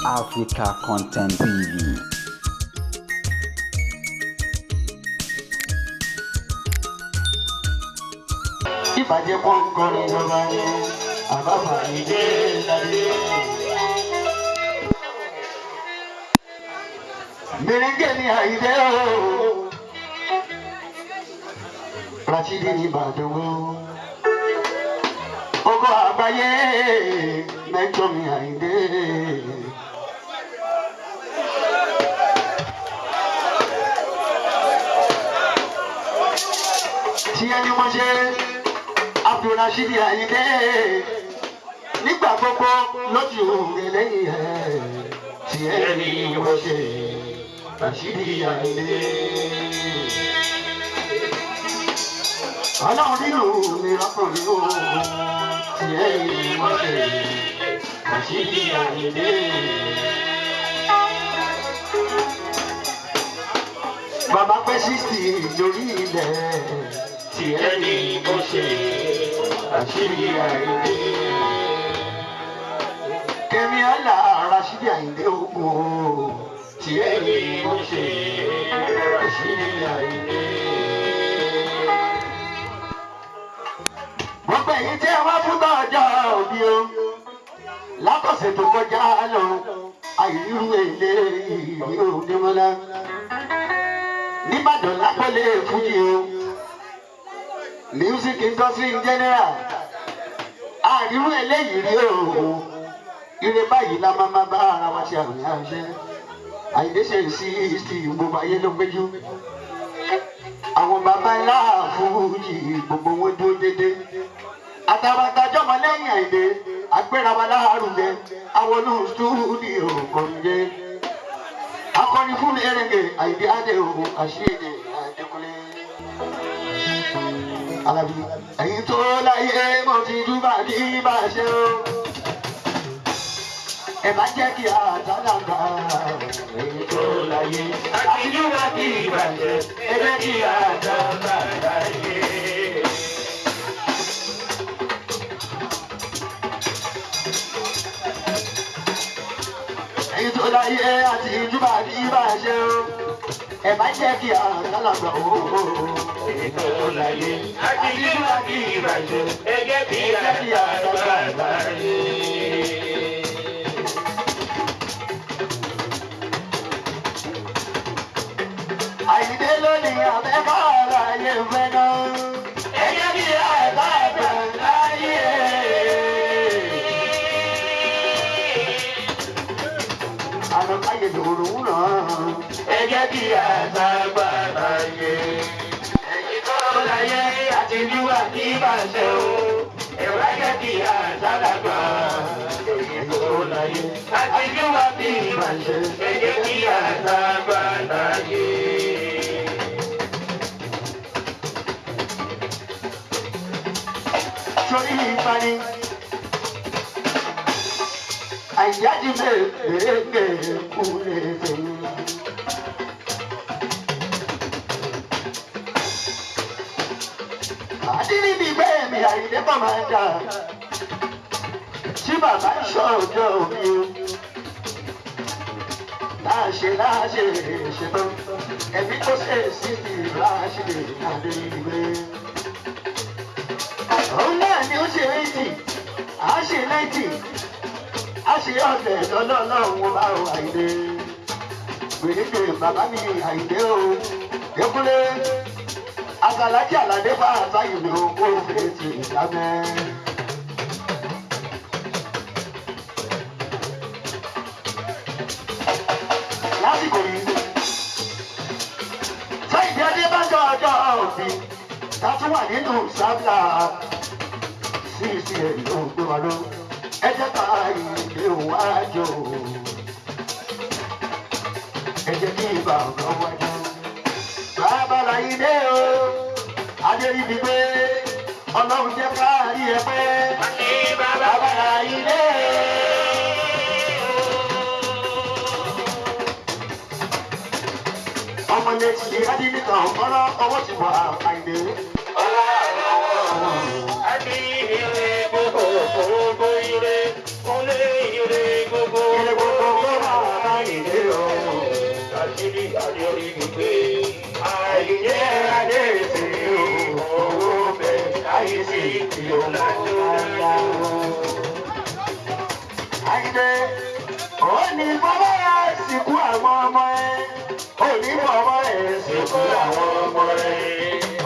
Africa Content TV. Ìbàjẹ́ kó kọrin lọ́ba ní àbábà ìdè ládé. Mèrèǹgè ní àìdè o, Rashidi ní Ìbàdàn o. Ogo àgbáyé mẹ́jọ mi àìdè. Tí ẹni wọ́n ṣe Abdulrasheed Ayinde nígbà gbogbo lójú rẹ lẹ́yìn ẹ̀ tí ẹni wọ́n ṣe Rasheed Ayinde. Ọlọ́run nínú mi lọ́kùnrin o tí ẹni wọ́n ṣe Rasheed Ayinde. Bàbá pẹ́ 60 lórí ilẹ̀ tí ẹni wọ́n ṣe Rasheed Ayinde. Kẹ́mi ọ̀la Rasheed Ayinde ogun o tí ẹni wọ́n ṣe Rasheed Ayinde. Gbogbo èyí tí ẹ wá fún tọ́jọ́ òbí o látọ̀sẹ̀ tó kọjá lọ àìrírú èlé ìrí òdìmọ́lá nìbàdàn lápẹ́lẹ́ fújì o music industry in general àìrírú eléyìí rí o ire báyìí la máa máa bá ara wa ṣe àmì àṣẹ Àyìndé ṣe sí sí gbogbo ayé ló péjú àwọn baba ńlá fújì gbogbo wọn dúró dédé àtàbàtàjọmọ lẹ́yìn Àyìndé agbérawa lárugẹ àwọn olùsúdìò kọ̀ǹjẹ́ akọni fún erenge Àyìndé adé òun àṣìlè Adékúnlé Alábí ẹ̀yin tó láyé mo ti dúbà ní bá a ṣe o ẹ bá jẹ́ kí àtàlàgbà ẹ̀yin tó láyé àti dúbà ní bá a ṣe ẹ jẹ́ kí àtàlàgbà láyé. Ẹ̀yin tó láyé àti ìjúbà ní bá a ṣe o ẹ bá jẹ́ kí àtàlàgbà o. Ẹ̀yin tó láyé àti ìjúbà ní bá a ṣe ẹ jẹ́ kí àtàlàgbà láyé. Àyìndé lónìí àbẹ́ká ọ̀rọ̀ ayé fẹ́ náà. Ẹ jẹ́ kí àtàlàgbà láyé. Àlọ́káyè lòrò ń ràn. Ẹ jẹ́ kí àtàlàgbà láyé. Ẹ̀yin tó láyé àti ìjúbà ní bá a ṣe o. Ẹ wá jẹ́ kí àtàlàgbà. Ẹ̀yin tó láyé àti ìjúbà ní bá a ṣe. Ẹ jẹ́ kí àtàlàgbà láyé. Sórí ìparí. Àyájí mèrèké kúlẹ̀ tẹ̀lé. Àdínní bí bẹ́ẹ̀ mi Àyìndé bọ̀ máa dà. Tí bàbá ń sọ ọjọ́ òbí o. Láṣẹ láṣẹ ṣetán. Ẹ̀mí tó ṣe sí ti láṣẹ àdé ìwé. Òun náà ni ó ṣe 80, à á ṣe 90, á ṣe ọ̀sẹ̀ lọ́lọ́lọ́run wo bá o Àyìndé. Gbèdéke bàbá mi Àyìndé o, Dékúnlé, Àgàlájì Àlàdé bá àtàyè mi ò kó fèsì ìdámẹ́. Lásìkò yìí, Sáyìndé Adébájọ́ ọjọ́ òbí, ta tún wà nínú sábà CCA ló ń gbé wa lọ. Ẹ jẹ́ ká ìdè wájú. Ẹ jẹ́ kí bàbá wájú. Bàbá Láyìndé o, Adéríbi gbé, Ọlọ́run jẹ́ ká rí ẹ pé. Bàbá Láyìndé. Ọmọ létí Adínìkan ọ̀kọ́rọ́ ọwọ́ ti wà Àyìndé. Àti ire gbogbo, gbogbo ire, kúnlé ire gbogbo. Ire gbogbo. ní orí mi gbé. Àìyé adé sí owó bẹ̀ láyé sí ìlú lájú. Àyìndé, ó ní bọ́lá sìnkú àwọn ọmọ ẹ̀. Ó ní bọ́lá sìnkú àwọn ọmọ ẹ̀.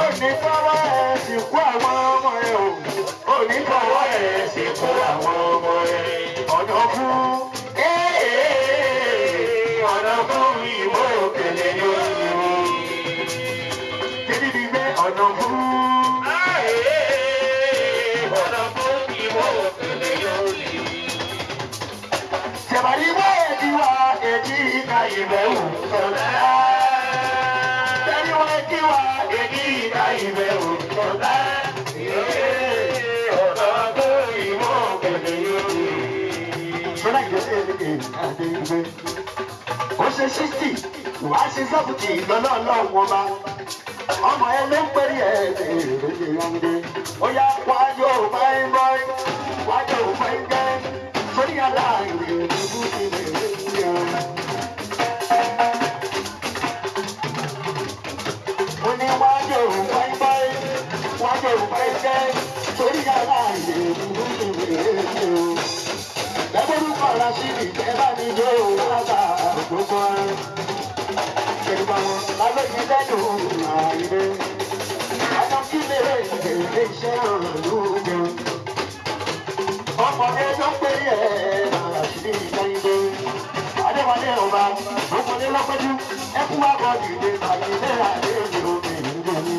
Ó ní bọ́lá sìnkú àwọn ọmọ ẹ̀ o. Ó ní bọ́lá sìnkú àwọn ọmọ ẹ̀. Ọ̀nà fún Ọ̀nà fún ìwé òkèlè yóò ní. Títí di pé ọ̀nà fún. Ọ̀nà fún ìwé òkèlè yóò ní. Tẹ̀bàrí wá ẹ̀dí wá ẹ̀dí ìka ìbẹ̀ wò sọ̀lá. Tẹ̀rí wá ẹ̀dí wá ẹ̀dí ìka ìbẹ̀ wò sọ̀lá. Ọ̀nà fún ìwé òkèlè yóò ní. Sọlá ìgbésẹ̀ ẹ̀dí ìgbé. Ó ṣe 60, wàá ṣe 70 lọ́lọ́ọ̀lọ́ wọn bá. Ọmọ ẹ ló ń pèrè ẹ̀ ẹ̀ Ó yá wájú fine boy, wájú fine girl. Sórí aláìní ìbú ti lè rí ẹ. Ó ní wájú fine boy, wájú fine girl. Sórí aláìní ìbú ti lè rí ẹ. Lẹ́gbẹ̀rúkọ Rashidi ẹ bá mi jó lábà gbogbo ẹ. Ṣèlúbà wọn lálóyún lẹ́nu àìlè. Àjọkílẹ̀ èdè iṣẹ́ òrùlé. Ọmọdé ló ń pè é Rashidi Kẹ́hìndé. Adéwálé ọba, ọmọdé lọ́pẹ́jú, ẹkú wa bọ̀ dìde àyílé àdéhùn omi ìlú mi.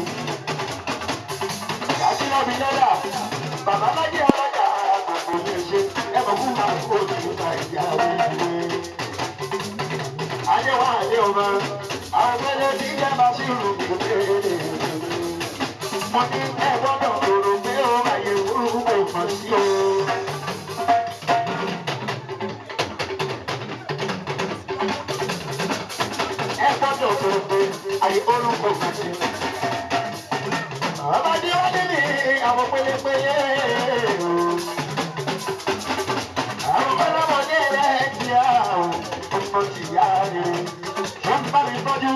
Yàtí lọ́bi lọ́dà, bàbá lájẹ́ ọlọ́jà gbogbo ní ṣe, ẹ mọ̀ fún màá kó ní ìta ìyá mi. Adéwálé ọba, àwọn fẹ́lẹ́ tí jẹ́ bá sí ìlú gbogbo. Mo ní ẹ gbọ́dọ̀ rò pé ó àyè orúkọ mọ̀ sí o. Ẹ gbọ́dọ̀ rò pé àyè orúkọ mọ̀ sí. Ọmọdé wọlé ní àwọn pélépélé o. Àwọn ọlọ́mọdé rẹ̀ ti àwọn ọmọ ti yá rẹ̀. Wọ́n bá mi tọ́jú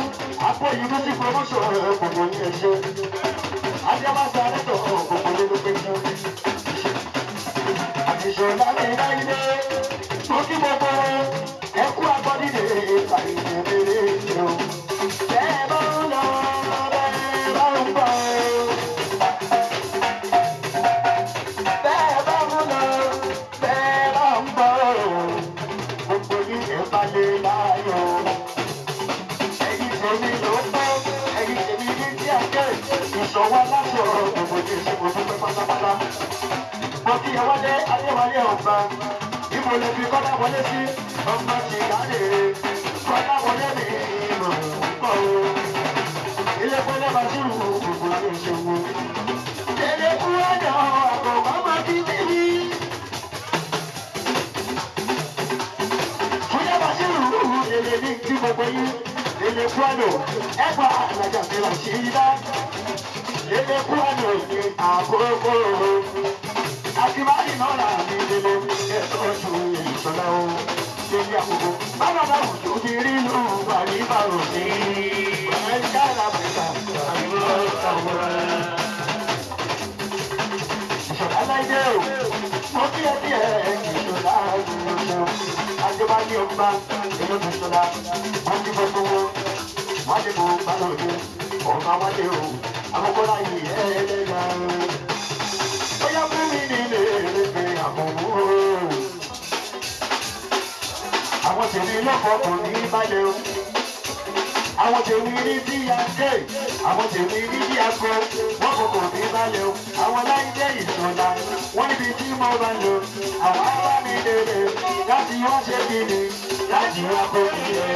àpò ìlú sí promotion gbogbo ní ẹ̀ṣẹ́. Adéwáṣe Adétọ̀ gbogbo ní ló péjú. Àtìṣọ́lá mi láyé mo kí gbogbo ẹkú agbọ́dídé àìjẹ̀bẹ̀rẹ̀ o. Bẹ́ẹ̀ bá ń lọ, bẹ́ẹ̀ bá ń bọ̀. Bẹ́ẹ̀ bá ń lọ, bẹ́ẹ̀ bá ń bọ̀. Gbogbo yín ẹ̀ bá lè láyọ̀. Ẹ̀yin tèmi ló pẹ́, ẹ̀yin tèmi ní tí a jẹ́. Ìṣọwọ́ aláṣọ gbogbo ní ìṣe mo dúpẹ́ pátápátá. Mo kí ẹ wálé Adéwálé ọba. Ibo lè fi kọ́lá wọlé sí ọmọ ti yáre. Kọ́lá wọlé mi mọ̀ ń bọ̀ o. Ilé pẹ́lẹ́ bá sùúrù gbogbo ní ìṣòwò. Tẹ̀lé kú ọ̀dọ̀ àkọ́kọ́ máa fi bíbí. Fúyẹ́ bá sùúrù lèlè ní tí gbogbo yín. Lèlè kú ọ̀dọ̀ ẹ̀gbà àlàjà mi là sí i dá. Lèlè kú ọ̀dọ̀ ní àkókò. Àtìmáyì náà là ní lélẹ̀ ẹ̀tọ́ oṣù ìṣọ̀lá o. Lèlè àkókò bábà bá wù tó ti rí lù wà ní bàrò ní. Amẹ́ríkà làbẹ̀ká àbúrò àwòrán. Ìṣọ̀lá láìdé o, mo kí ẹ bí ẹ ìṣọ̀lá ìṣọ̀lá. Adébáyé ọba èlò ìṣọ̀lá, wọ́n ti gbogbo wọn. Wálé mo bá lòdì, ọba wálé o, àkókò láyé ẹlẹ́yà. Bóyá fún mi nílé èrèké àkànwó. Àwọn tèmi lọ́kọ̀ kò ní balẹ̀ o. Àwọn tèmi ní DNK, àwọn tèmi ní DNK, wọ́n kò kò ní balẹ̀ o. Àwọn láìdé ìṣọ̀lá, wọ́n níbi tí mo bá lò. Àwọn ará mi lèrè láti wá ṣe kiri, láti wá kó mi lè.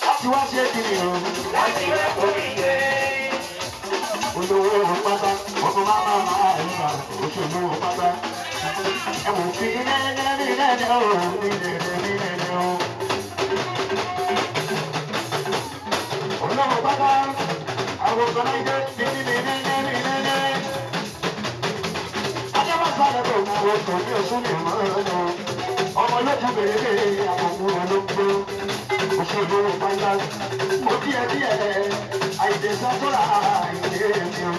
Láti wá ṣe kiri o, Láti wá kó mi lè. Olówó pátá, ọmọ máma máa ń bà, òṣèlú pátá. Ẹ̀wọ̀n fi nẹ́nẹ́ ní nẹ́nẹ́ o, ní nẹ́nẹ́ ní nẹ́nẹ́ o. Olówó pátá, àwọn ọ̀gá ní ní ní nẹ́nẹ́ ní nẹ́nẹ́. Adébáṣá lẹ́kọ̀ọ́ mú oṣù ní oṣù ní mọ́ ọ́nà. Ọmọ lójú bèrè àkókò olóńgbò. Olówó pátá. Mo kí ẹ díẹ̀, Àyìndé sọ́tọ́lá Àyìndé mi o.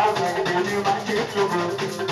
Àwọn Àyìndé mi máa jẹ́ lógo.